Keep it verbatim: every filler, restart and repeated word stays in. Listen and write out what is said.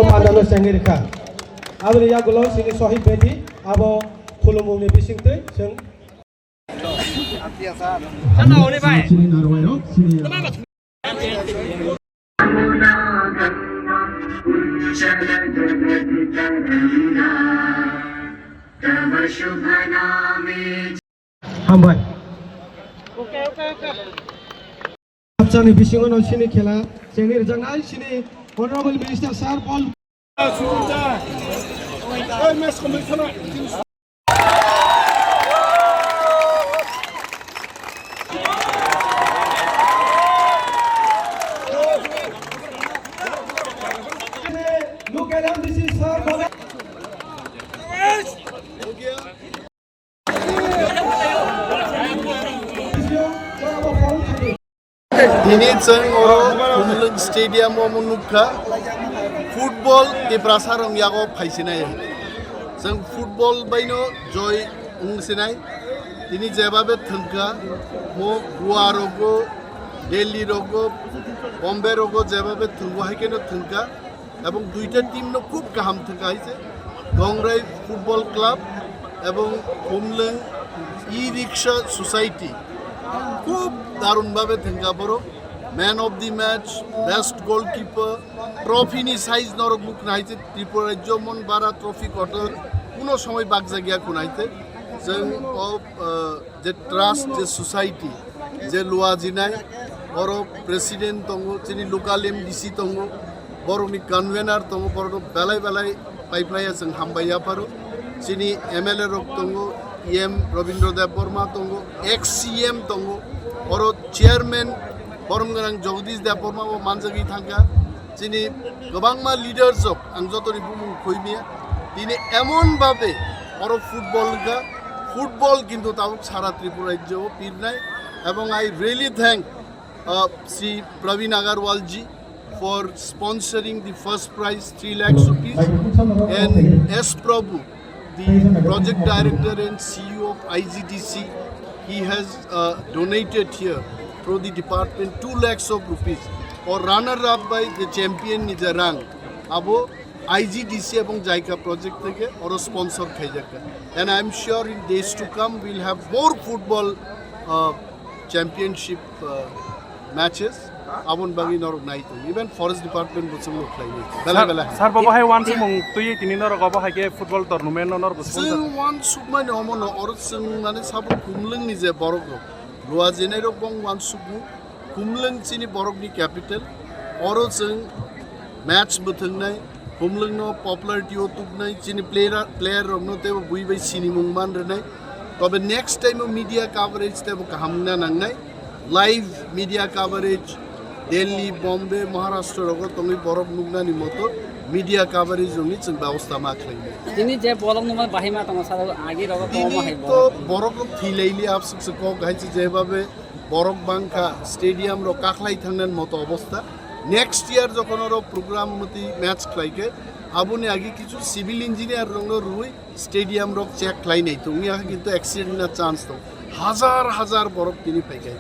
Pandalo sengwi rikha. Aboni yagulo sini Sohib Bedi, abo khulumungni bisingtwi chwng. Sini narwai rok, sini Hambai. Kapchani bisingo no sini khela chengni rwjaknai sini Honorable Minister Sir Paul. Look at M D C sir. Tini chwng oro Khumlwng Stadium o mwnukha football Tiprasa rong yago phaisinai. Chwng football baino joy wngsinai. Tini jebabe thwngkha mo Goa rogo, Delhi rogo, Bombay rogo jebabe thwngbo hai kheno thwngkha. Ebong duita team no khub kaham thwngkha hai se Gongrai Football Club ebong Khumlwng E-Rickshaw Society khub darun bhabe thwngkha borok man of the match, best goalkeeper, trophy ni size norok nukna hai se Tripura rajyo mon bara trophy kotor kuno somoi bakjagya khuna hai se chwng o, uh, je trust, je society, je luajinai, oro president tongo, chini local M D C tongo, borokni convener tongo, borok belai belai paiplaiya chwng hambai yapharo. Chini M L A rok tongo, E M Rabindra Debbarma tongo, ex C M tongo, oro chairman borom gwnang Jagadish Debbarma bo manjagwi thangkha. Chini kwbangma leaders rok ang jotoni bumung khoimiya. Tini emon bhabe oro football wngkha, football kintu tabuk sara Tripura rajyo o pirnai. Ebong I really thank, uh, Shri Praveen Agarwal ji for sponsoring the first prize three lakhs rupees and S Prabhu, the project director and C E O of I G D C, he has, uh, donated here through the department two lakhs of rupees. Or runner up by the champion ni je rang abo I G D C ebong JICA project theke oro sponsor khaijakha. And I am sure in days to come we will have more football, uh, championship, uh, matches. Abon bagwi norok nai tong. Even forest department bo chwngno khlai nai. Belai belai. Sir, bo bahai wansukmung twi tini norok obo hai khe football tournament no norok sponsor. Chwng wansukmani omo no oro chwng mane sabo Khumlwng ni je borok rok. Luajinai rok bong wansukmung. Khumlwng chini borok ni capital. Oro chwng match bo thwngnai. Khumlwngno popularity o tuknai, chini player, player rokno teibo bui bai sinimung man rwnai. Tobe next time o media coverage teibo kaham wngna nangnai. Live media coverage Delhi, Bombay, Maharashtra rogo tongwi borok nuknani moto media coverage rokni chwng bebosta ma khlainai. Tini je bolok nukmani bahai ma tongo salo agi rogo tongo. Tini hai to borok rok thwilaili absuk se kok hai se jebabe borok bangkha, stadium rok kakhlai thangnani moto obostha. Next year jokhon oro program moti match khlai khe, aboni agi kichu civil engineer rokno rwi stadium rok check khlai nai tongya, kintu accident na chance tong. Hajar hajar borok tini phai khe.